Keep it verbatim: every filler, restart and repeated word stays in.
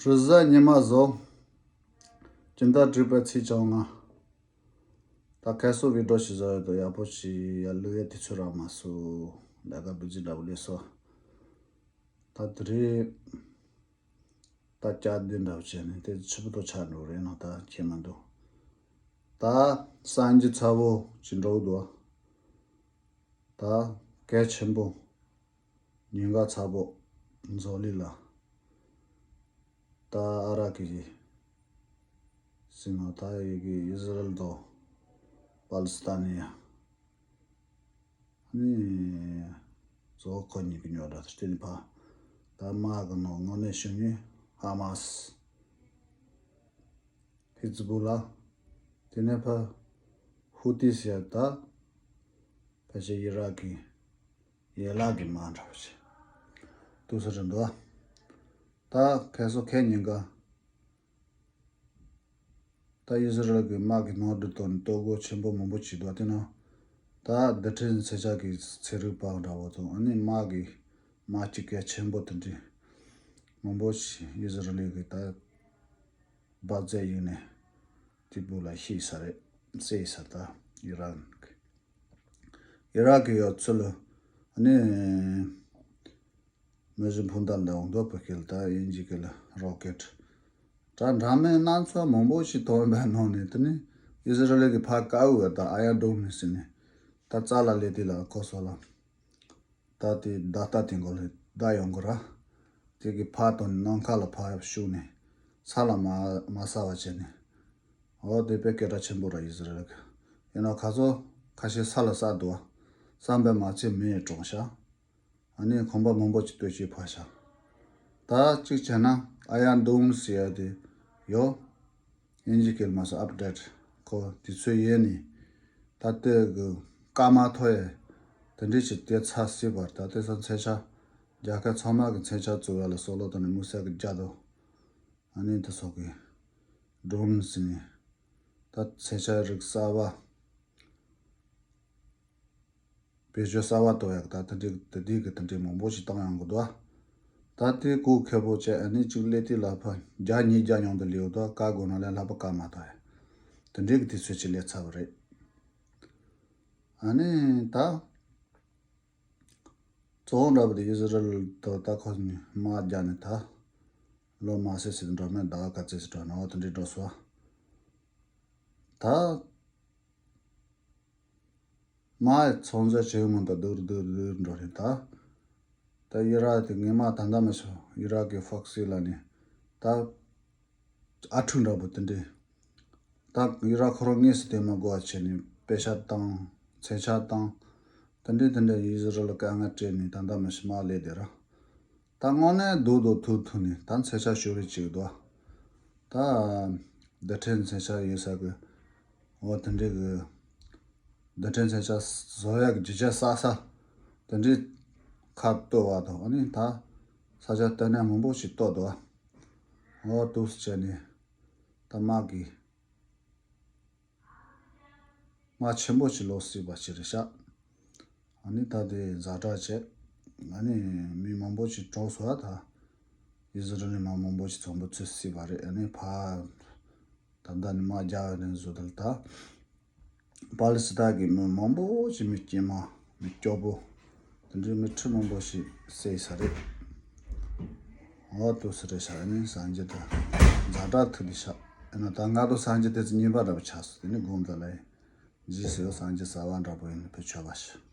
རེས་གཟའ་ཉི་མ་བཟོ། སྤྱི་ཟླ་དྲུག་པའི་ཚེས་བཅོ་ལྔ། ད་ཁ་སང་བི་ཌི་ཡོ་ཞིག་བཟོ་ཡོད་དོ། ཡག་པོ་ཞིག་ཡར་བླུག་ཡས་དུས་ཚོད་རག་མ་སོང་། ད་ག་བི་ཛི་འདྲ་པོ་སླེབས་སོང་། ད་དེ་རིང་ད་བཅའ་སྡོད་འདྲ་པོ་བྱས་ནས་དེ་ཕྱི་པོ་ཏོ་ཆགས་འགྲོ་རེད་ན་ད་ཁྱད་མི་འདུག། ད་གསར་འགྱུར་ཚ་པོ་ཅིག་འགྲོ་གི་འདུག། ད་གལ་ཆེན་པོ། ཉེན་ཁ་ཚ་པོ། འཛམ་གླིང་ལ། ད་ཨ་རག་གི་ཟེར་ན་ད་ཡི་གེ་ཨི་ཟི་རལ་དང་པ་ལི་སི་ཐན་ཡ། ནི། གཙོ་བོ་ཁོ་གཉིས་ཀྱི་རྙོག་དྲ་དེ་ནི་ཕ། ད་དམག་གི་ནང་དངོས་གནས་ཞུ་ནི་ཧ་མ་སི། ཧི་ཛི་བུ་ལ། དེ་ནས་ཕ། ཧུ་ཏི་ཟེར་ད། ཕལ་ཆེར་ཨི་རག་གི། ཡན་ལག་གི་དམག་འདྲ་བོ་ཞིག་འདུག་ས་རེད་འདུག། ད་ཁ་སང་ཁ་ཉིན་ག། ད་ཨི་ཟི་རལ་གྱི་དམག་གི་ནང་དུ་གཏོར་ནས་གཏོར་རྒོལ་ཆེན་པོ་མང་པོ་བྱས་འདུག། དེ་ནང་ད་རྡུལ་ཕྲན་མཚོན་ཆ་གི་ཚན་རིག་པ་འདྲ་བོ་དང་ཨ་ནི་དམག་གི་དམག་སྤྱི་གལ་ཆེན་པོ་དེ་འདྲའི་མང་པོ་ཞིག་ཨི་ཟི་རལ་གྱི་ད་འབར་རྫས་གཡུགས་ནས་དེ་བུ་ལ་ཤི་ས་རེད། བསད་ས་ད་ཨི་རན་གྱི། ཨི་རག་གི་ཡོད་ཚུལ་ལ་ནི་མི་བཞིན་འཕུར་མདའ་འདྲ་འོང་འདུག་པ་ཁེལ་ད་དབྱིན་ཇི་གི་ལ་རོ་ཀེད། ད་འདྲ་མིན་སྣ་ཚོགས་མང་པོ་ཞིག་ཐོན་པའི་ནང་ནས་དེ་ནི་ཨི་ཟི་རལ་གི་ཕ་དཀར་པོ་ད་ཨ་ཡ་ཌོམ་ནི་ཟེར་ནས་ད་རྩ་ལ་ལས་དེ་ལ་ཁོ་སོ་ལ་ད་དེ་ད་ལྟ་དེ་འགོ་ལ་ད་ཡོང་གི་ར། དེ་གི་ཕ་དང་ནམ་མཁའ་ལ་ཕ་ཤུགས་ནས་ས་ལ་མ་མ་ས་བ་བྱས་ནས། འོ་དེ་དཔེ་སྐད་གྲགས་ཆེན་པོ་ར་ཨི་ཟི་རལ་གི། ཡིན་ནའང་ཁ་སང་ཁ་ཤས་ས་ལ་ས་འདུག་བ། བསམ་པའི་མ་ཚད་མི་ཡི་གྲོངས་ཤག། ཨ་ནི་ཁང་པ་མང་པོ་ཅིག་སྟོད་ཀྱིས་ཕར་བཞག། ད་གཅིག་བྱས་ན་ཨ་ཡ་ཌོམ་ཟེར་ཡ་དེ་ཡོད། དབྱིན་ཇི་སྐད་མ་སོང་ཨབ་ཌེ་ཊི་ཁོ་དུས་ཚོད་ཡིན་ནི། ད་ལྟའི་གི་སྐར་མ་ཐོ་ཡ་དེ་འདྲས་ཅིག་དེ་ཚ་སྲིད་པར་ད་དེ་ས་མཚོན་ཆ་རྒྱལ་ཁབ་ཚང་མ་གི་མཚོན་ཆ་བཙུགས་ཡ་ལ་སོགས་ལོ་དང་ནི་དམིགས་བསལ་གི་རྒྱ་དོ། ཨ་ནི་དེ་སོགས་ཀྱི་ཌོམ་ཟེར་ནི་ད་མཚོན་ཆ་རིགས་གསར་བ། བེད་སྤྱོད་གསར་བ་གཏོང་ཡག་ད་དེ་འདྲའི་དེ་འདྲའི་གི་དེ་འདྲའི་མང་པོ་ཞིག་བཏང་ཡོང་གི་འདུག་ཨ། ད་དེ་གོ་ཁེ་པོ་བྱས་ཨ་ནི་གཅིག་ལས་དེ་ལ་ཕ་བརྒྱ་ཉིས་བརྒྱ་ཉུང་དུ་ལེའུ་ད་བཀའ་དགོས་ན་ལས་ལྷག་པ་བཀའ་མ་ཐག་ཡ། དེ་འདྲའི་གི་དུས་ཚོད་ཅིག་སླེབས་ཚར་བ་རེད། ཨ་ནི་ད། གཙོ་བོ་འདྲ་པོ་དེ་ཨི་ཟི་རལ་དུ་ད་ཁོ་གཉིས་དམག་རྒྱག་ནས་ད། ལོ་མ་སེ་སེ་འགྲོ་མེད་ཟླ་བ་ག་ཚོད་ཅིག་འགྲོ་ན་འོ་དེ་འདྲའི་འགྲོ་སོང་། ད། མ་ཚོང་རྫས་ཇེ་མང་དུ་སྡུག་སྡུག་སྡུག་འགྲོ་རེད་ད། ད་ཨི་རག་དེ་ངས་མ་ད་ལྟ་མི་ཤོ་ཨི་རག་གི་ཧྥོག་སི་ལ་ནི་ད་ཨ་ཕྲུག་འདྲ་པོ་དེ་འདྲས། ད་ཨི་རག་ཁོ་རང་དངོས་སུ་དེ་མ་དགོས་པ་བྱས་ནས་པེ་ཤ་བཏང་མཚོན་ཆ་བཏང་། དེ་འདྲས་དེ་འདྲས་ཨི་ཟི་རལ་ལ་དཀའ་ངལ་སྤྲད་ནས་ད་ལྟ་མི་ཤོ་མ་ལས་དེ་ར། ད་དངོས་གནས་རྡོག་རྡོག་ཐུག་ཐུག་ནས་ད་མཚོན་ཆ་ཤོར་རེ་བཅུག་འདུག་ད་རྡུལ་ཕྲན་མཚོན་ཆ་ཡོད་ས་གི་འོ་དེ་འདྲའི་གི་རྡུལ་ཕྲན་མཚོན་ཆ་བཟོ་ཡག་གི་རྒྱུ་ཆ་བསགས་ས་དེ་འདྲའི་ཁ་གཏོར་བ་དང་ཨ་ནི་ད་ས་ཆ་སྟོད་ནས་མང་པོ་ཞིག་གཏོར་འདུག་འོ་འདུག་སེ་བྱས་ནས་ད་དམག་གི་དམག་ཆེན་པོ་ཞིག་ལོག་སྲིད་པ་ཞིག་རེད་ཤག་ཨ་ནི་ད་དེ་ཛ་དྲག་བྱས། ཨ་ནི་མི་མང་པོ་ཞིག་གྲོངས་སོང་ད། ཨི་ཟི་རལ་ནས་མི་མང་པོ་ཞིག་ཚོང་པ་ཚུད་སྲིད་པ་རེད། ཨ་ནི་ཕ། ད་ལྟ་ནི་དམག་རྒྱག་ཡོད་ནས་བཟོ་ད་ལ་ད། པ་ལི་སི་ཐན་གྱི་མི་མང་པོ་ཞིག་མི་སྐྱེས་མ་མི་སྐྱོ་པོ། དེ་འདྲའི་མི་ཁྲི་མང་པོ་ཞིག་བསད་ས་རེད། འོ་དུ་སི་རེད་ཤག་ཨ་ནི་སངས་རྒྱས་ད་ཛ་དྲག་ཐུག་ལི་ཤག་ཨ་ནི་ད་ང་དང་སངས་རྒྱས་དེ་ཚོ་གཉིས་པ་འདྲ་པོ་ཆགས་སོང་། དེ་ནི་དགོངས་དག་ལ་ཡིན། རྗེས་སུ་སངས་རྒྱས་གསར་བ་འདྲ་པོ་ཡིན་ནི་བུ་ཆོས་པ་ཞིག